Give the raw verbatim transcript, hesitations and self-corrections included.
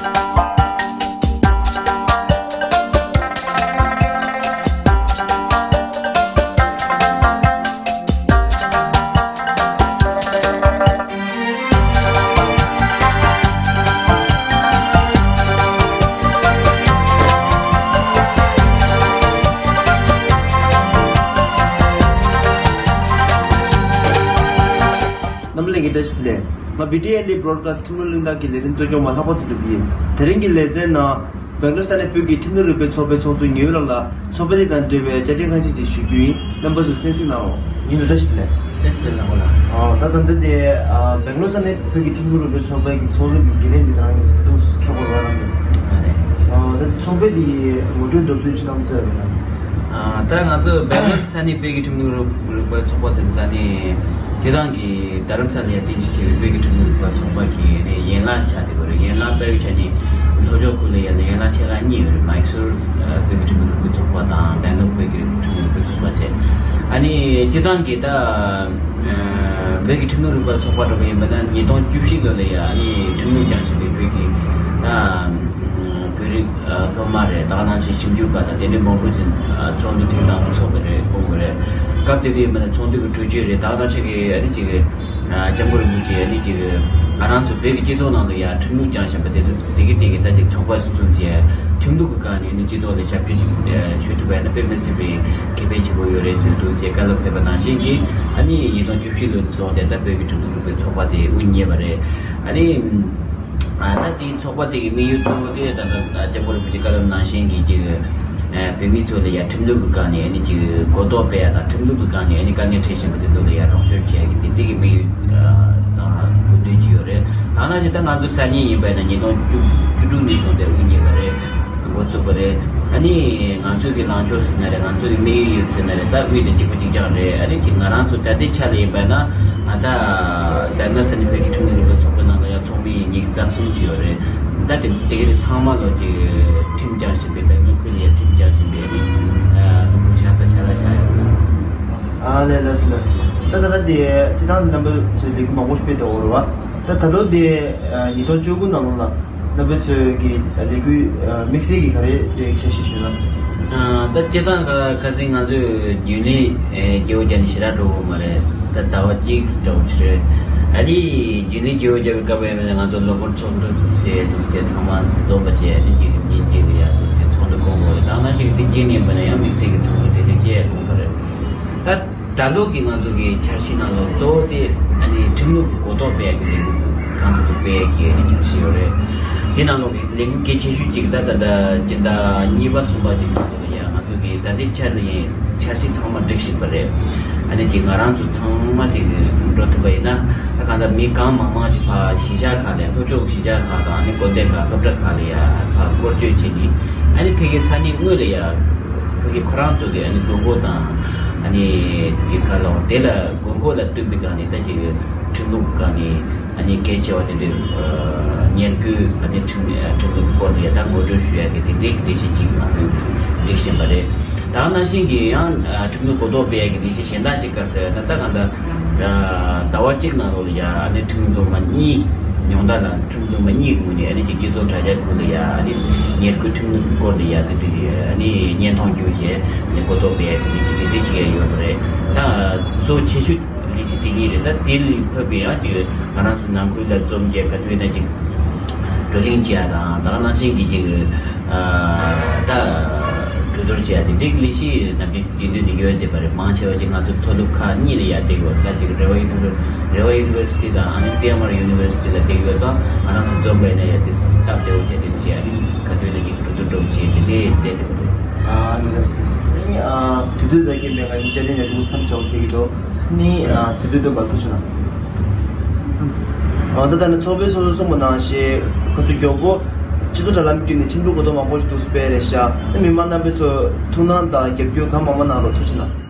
རྣམ་པ་ལྷན་རྒྱས་བཀྲ་ཤིས་བདེ་ལེགས། ང་བི་ཊི་ཨེལ་ཨི་བྷོ་རོཌ་ཀ་སི་ཊི་ཐིམ་ཕུག་གླེང་སྟེགས་ཀྱི་ལས་རིམ་གཙོ་སྐྱོང་པ་ལྷག་པ་དོན་གྲུབ་ཡིན། དེ་རིང་གི་ལེ་ཚན་ནང་། སྦེང་ལོར་ས་གནས་བོད་ཀྱི་ཁྲིམས་ལུགས་རིག་པའི་ཚོགས་པའི་ཚོགས་གཙོ་ཉི་འོད་ལགས་ལ་ཚོགས་པ་འདི་དང་འབྲེལ་བའི་བཅར་འདྲི་ཁ་ཤས་ཤིག་ཞུ་རྒྱུ་ཡིན། རྣམ་པ་ཚོས་གསན་གཟིགས་གནང་རོགས། ཉིན་དུ་བཀྲ་ཤིས་བདེ་ལེགས། བཀྲ་ཤིས་བདེ་ལེགས་ལགས་ལགས། ཨོ། ད་ད་ལྟ་དེ་ཨ་སྦེང་ལོར་ས་གནས་བོད་ཀྱི་ཁྲིམས་ལུགས་རིག་པའི་ཚོགས་པའི་གི་ཚོགས་གཙོ་གི་འགན་ལེན་འདི་དང་ཏུ་ཁྱབ་པ་རེད་པ། ཨ་རེད། ཨོ། ད་ཚོགས་པའི་དེ་ངོ་སྤྲོད་མདོར་བསྡུས་ཅིག་གནང་མཛད་པ་ཡིན་ན། ཨ། ད་ང་ཚོ་སྦེང་ལོར་ས་གནས་བོད་ཀྱི་ཁྲིམས་ལུགས་རིག་པའི་ཚོགས་པ་ཟེར་དུས་ད་ནི་སྤྱིར་བཏང་གི་རྡ་རམ་ས་ལ་ཡ་རྟེན་གཞི་བྱས་པའི་བོད་ཀྱི་ཁྲིམས་ལུགས་རིག་པའི་ཚོགས་པ་གི་ནི་ཡན་ལག་ཆགས་བསྡད་ཡོད་རེད། ཡན་ལག་རྩ་བའི་ཆ་ནས་ལྷོ་ཕྱོགས་ཁུལ་ལ་ཡ་ནི་ཡན་ལག་ཆེ་ཁག་གཉིས་ཡོད་རེད། མའི་སུར་བོད་ཀྱི་ཁྲིམས་ལུགས་རིག་པའི་ཚོགས་པ་དང་སྦེང་ལོར་བོད་ཀྱི་ཁྲིམས་ལུགས་རིག་པའི་ཚོགས་པ་བཅས། ཨ་ནི་སྤྱིར་བཏང་གི་ད་བོད་ཀྱི་ཁྲིམས་ལུགས་རིག་པའི་ཚོགས་པ་འདྲ་པོ་ཡིན་པ་ན་ཉིས་སྟོང་བཅུ་བཞི་ལོ་ལ་ཡ་ཨ་ནི་ཁྲིམས་ལུགས་སྦྱངས་བཞིན་པའི་བོད་ཀྱི་ད། བོད་རིགས་སློབ་མ་རེད། ད་ག་ནང་བཞིན་ཞིབ་འཇུག་པ་དང་དེ་འདྲའི་མང་པོ་ཅིག་ཚོགས་འདུ་ཐེངས་དང་པོ་ཚོགས་པ་རེད། སྐུ་ངོ་རེད། སྐབས་དེ་དུས་མ་ནས་ཚོགས་འདུ་གི་གྲོས་ཆོད་རེད། ད་ག་ནང་བཞིན་གྱི་ཨ་ནི་ཅིག་སྐྱབས་མགོན་རིན་པོ་ཆེ་ཨ་ནི་ཅིག་ང་རང་ཚོ་བོད་ཀྱི་སྤྱི་ཚོགས་ནང་དུ་ཡ་ཁྲིམས་ལུགས་སྦྱངས་བཞིན་པ་དེ་ཚོ་དེ་གི་དེ་གི་ད་ཅིག་ཚོགས་པ་ཞིག་བཙུགས་བྱས་ཁྲིམས་ལུགས་ཀྱི་སྒང་ནས་ཨ་ནི་སྤྱི་ཚོགས་ལ་ཞབས་ཞུ་ཅིག་ཞུ་ཐུབ་པ་ཡིན་ན་དཔེ་མི་སྲིད་པའི་གལ་གནད་ཆེན་པོ་ཡོད་རེད་ཟེར་འདུག་ཅེས་བཀའ་སློབ་ཕེབས་པ་ནང་བཞིན་གྱི་ཨ་ནི་ཉིས་སྟོང་བཅུ་བཞི་ལོ་ནས་བཟུང་སྟེ་ད་བོད་ཀྱི་ཁྲིམས་ལུགས་རིག་པའི་ཚོགས་པ་དེ་དབུ་བརྙེས་པ་རེད། ཨ་ནི། ཨ། ད་དེའི་ཚོགས་པ་དེ་གི་དམིགས་ཡུལ་གཙོ་བོ་དེ་ད་ལྟ་སྐྱབས་མགོན་རིན་པོ་ཆེ་བཀའ་སློབ་ནང་བཞིན་གྱི་ཅིག་ཨ། བོད་མི་ཚོ་ལ་ཡ་ཁྲིམས་ལུགས་ཀྱི་སྒང་ནས་ཨ་ནི་ཅིག་གོ་རྟོགས་སྤེལ་ཡ་དང་ཁྲིམས་ལུགས་ཀྱི་སྒང་ནས་ཨ་ནི་དཀའ་ངལ་འཕྲད་བཞིན་པ་དེ་ཚོ་ལ་ཡ་རོགས་སྐྱོར་བྱེད་ཡ་གི་དེ་འདྲའི་གི་དམིགས་ཡུལ་ཨ། དང་དགོས་འདུན་ཅིག་ཡོད་རེད། ད་ནང་བཞིན་ད་ང་ཚོ་སང་ཉིན་ཡིན་པ་ཡིན་ན་ཉིས་སྟོང་བཅུ་དྲུག་ནས་བཟུང་སྟེ་དབུ་བརྙེས་པ་རེད། འགོ་བཙུགས་པ་རེད། ཨ་ནི་ང་ཚོ་གི་ལངས་ཕྱོགས་ཟེར་ན་རེད། ང་ཚོ་གི་དམིགས་ཡུལ་ཟེར་ན་རེད། ད་དབུས་ནས་གཅིག་པ་གཅིག་རྐྱང་རེད། ཨ་ནི་ཅིག་ང་རང་ཚོ་ད་ལྟའི་ཆ་ལ་ཡིན་པ་ན་ཨ་ད་སྦེང་ལོར་ས་གནས་བོད་ཀྱི་ཁྲིམས་ལུགས་རིག་པའི་ཚོགས་པའི་ནང་ལ་ཡང་ཚོགས་མི་ཉི་ཤུ་རྩ་གསུམ་ཅིག་ཡོད་རེད། ད་དེ་དེ་ག་རེ་ཚང་མ་ལོ་ཅིག་ཁྲིམས་སྦྱངས་བཞིན་པའི་སྦེང་ལོར་ཁུལ་ལ་ཡང་ཁྲིམས་སྦྱངས་བཞིན་པའི་ཨ་ནི་ཨ་ལུང་ཕུག་ཆ་ཚང་ཤ་ལ་ཤ་ཡོད་རེད། ཨ་ལས་ལས་ལས། ད་ད་ལྟ་དེ་སྤྱིར་བཏང་རྣམ་པ་ཚོས་ལས་འགུལ་མང་པོ་ཞིག་སྤེལ་འདུག་རེད་བ། ད་ད་ལོ་དེ་ཉིས་སྟོང་བཅུ་དགུ་ནང་ལོགས་ལ། རྣམ་པ་ཚོས་ཀྱི་ལས་འགུལ་དམིགས་བསལ་གྱི་ག་རེ་འདྲ་འཆར་གཞི་ཞུས་ན། ད་སྤྱིར་བཏང་ཁ་ཁ་སང་ང་ཚོས་རྒྱུན་ལས་རྒྱལ་བོ་རྒྱ་ནི་ཞེ་དྲག་འགྲོ་གི་མ་རེད། ད་ཟླ་བ་གཅིག་འདྲ་བོ་ཞིག་རེད། ཨ་ནི་རྒྱུན་ལས་རྒྱལ་བོ་རྒྱ་བའི་སྐབས་ཡིན་ན་ང་ཚོ་ལོ་འཁོར་ཚོགས་འདུ་བྱས་འདུག་ཅེས་ཚང་མ་འཛོམས་པ་བྱས་ཨ་ནི་གཅིག་ཉིན་གཅིག་ལ་ཡ་འདུག་ཅེས་ཚོགས་འདུ་སྐོང་དགོས་རེད། ད་ནང་བཞིན་དེ་རྗེས་ནས་ཡིན་པ་ན་ཡང་དམིགས་བསལ་གྱི་ཚོགས་འདུ་དེ་འདྲ་བྱས་སྐོང་དགོས་རེད། ད། ད་ལོ་གི་ང་ཚོ་གི་འཆར་གཞི་ནང་ལོགས་གཙོ་བོ་དེ་ཨ་ནི་ཁྲིམས་ལུགས་ཀྱི་གོ་རྟོགས་སྤེལ་ཡག་གི་ལས་འགུལ་གང་ཐུབ་ཐུབ་སྤེལ་ཡག་གི་ཨ་ནི་འཆར་གཞི་ཡོད་རེད། དེ་ནང་ལོགས་ཀྱི་ལས་འགུལ་གལ་ཆེ་ཤོས་གཅིག་ད་ད་ལྟ་སྤྱི་ཟླ་གཉིས་པ་གསུམ་པ་ཅིག་ནང་ལོགས་ལ་ཡ་ང་ཚོ་གི་ད་ལྟའི་ཆར་ལ་ཡིན་འཆར་གཞི་ཚང་མ་སྒྲིག་བཞིན་པ་རེད། ཨ་ནི་ཅིག་ང་རང་ཚོ་ཚང་མ་ཅིག་འགྲོ་ཐུབ་པ་ཡིན་ན་ད་གང་ལྟར་མི་གང་མང་མང་ཞིག་ཕར་གཞིས་ཆགས་ཁག་ལ་ཡ་ལྷོ་ཕྱོགས་གཞིས་ཆགས་ཁག་དང་ཨ་ནི་དགོན་སྡེ་ཁག་སློབ་གྲྭ་ཁག་ལ་ཡ་ཕར་སྐོར་སྐྱོད་བྱས་ནས་ཨ་ནི་ཕ་གི་ས་གནས་དངོས་ལ་ཡ་ཕ་གི་ཁོ་རང་ཚོ་གི་ཨ་ནི་དགོས་མཁོ་དང་། ཨ་ནི་དེ་ག་ལ་དེ་ལ་དགོས་མཁོ་ལ་བསྟུན་པའི་སྒང་ནས་ད་ཅིག་ཁྲིམས་ལུགས་སྒང་ནས་ཨ་ནི་གལ་ཆེ་བ་དེ་འདྲའི་ཉེར་མཁོའི་ཨ་ནི་ཁྲིམས་ཁྲིམས་ལུགས་སྐོར་ལ་ཡ་ད་ངོ་སྤྲོད་ཞུ་ཡ་གི་དེ་འདྲའི་གི་སྒྲིག་གཞི་ཅིག་ང་ཚོས་སྒྲིག་བཞིན་པ་རེད། ད་ནང་བཞིན་གྱི་ཡང་ཁྲིམས་ལུགས་གོ་རྟོགས་སྤེལ་ཡ་གི་སྒྲིག་གཞི་གཞན་དག་ཅིག་ག་རེ་ཟེར་ན་ད་གང་ལྟར་ཟླ་བ་གཅིག་ནང་ལོགས་ལ་ཡ་ཨ་ནི་ཁྲིམས་ལུགས་སློབ་མ་གཉིས་ཉུང་མཐའ་ལ། ཁྲིམས་ལུགས་མ་གཉིས་ཀྱི་ངོས་ནས་ཨ་ནི་ཅིག་སྤྱི་ཚོགས་དྲ་རྒྱ་ཁུལ་ལ་ཡ་ཨ་ནི་ཉེར་མཁོའི་ཁྲིམས་ལུགས་ཀྱི་སྐོར་ལ་ཡ་དེ་དུས་ཨ་ནི་བརྙན་མཐོང་བརྒྱུད་བྱས་ཨ་ནི་གོ་རྟོགས་སྤེལ་ཡ་དེ་འདྲ་ཞིག་དེ་འདྲ་ཅིག་ཡ་ཡོད་པ་རེད། ད་གཙོ་ཆེ་ཤོས་ལས་གཞི་དེ་གཉིས་རེད། ད་དེ་ལས་ཕབ་པའི་ཡང་ཅིག་ང་རང་ཚོ་ནང་ཁུལ་ལ་འཛོམས་བྱས་ག་དུས་ན་ཅིག་བགྲོ་གླེང་བྱེད་ཡ་དང་ད་ག་ནང་བཞིན་གྱི་ཅིག་ཨ་ད་གྲོས་བསྡུར་བྱེད་ཡ་དེ་འདྲའི་ལས་གཞི་ནམ་རྒྱུན་རྒྱུན་ལྡན་དུ་ཡོད་བསྡད་པ་རེད། མང་ཆེ་བ་ཅིག་ང་ཚོ་མཐོ་སློབ་ཁག་གཉིས་ལ་ཡ་བསྡད་ཡོད། ད་ཅིག་རེ་བ་ཡུ་ནི་ཝར་རེ་བ་ཡུ་ནི་ཝར་སི་ཊི་དང་ཨ་ནི་སི་ཨེམ་ཨར་ཡུ་ནི་ཝར་སི་ཊི་ལ་བསྡད་ཡོད་ཙང་ང་རང་ཚོ་འཛོམས་པ་ཡིན་ན་ཡ་དེ་སྟབས་བདེ་བོ་བྱས་དེ་འདྲ་བྱས་ཨ་ནི་ག་དུས་ན་ཅིག་གྲོས་བསྡུར་འགྲོ་བྱས་དེ་འདྲའི་བསྡད་བསྡད་པ་རེད། ཨ་ནི་ལགས་སོ་ལགས་སོ། ཨ་ནི་ཨ་དུས་ཚོད་ད་གིན་མེད་ག་ནི་བཅར་འདྲི་ནས་འདུག་མཚམས་འཇོག་ཁེལ་གྱི་འདུག་ཨ་ནི་ཨ་དུས་ཚོད་བཏོན་པར་ཐུགས་རྗེ་གནང་། ཨ་ད་ལྟ་ནི་ཚོགས་པའི་ཚོགས་གཙོས་གསུངས་པ་ནང་བཞིན་ཁོ་ཚོ་མགྱོགས་པོ་སྤྱི་ཚོགས་དྲ་ལམ་བརྒྱུད་ནས་ཁྲིམས་ལུགས་གོ་རྟོགས་མང་པོ་ཞིག་འདུག་སྤེལ་རེད་ཤག་ཨ་ནི་མི་མང་རྣམ་པ་ཚོས་ཐུགས་སྣང་དང་རྒྱབ་སྐྱོར་གང་མང་མང་གནང་རོགས། ཐུགས་རྗེ་གནང་།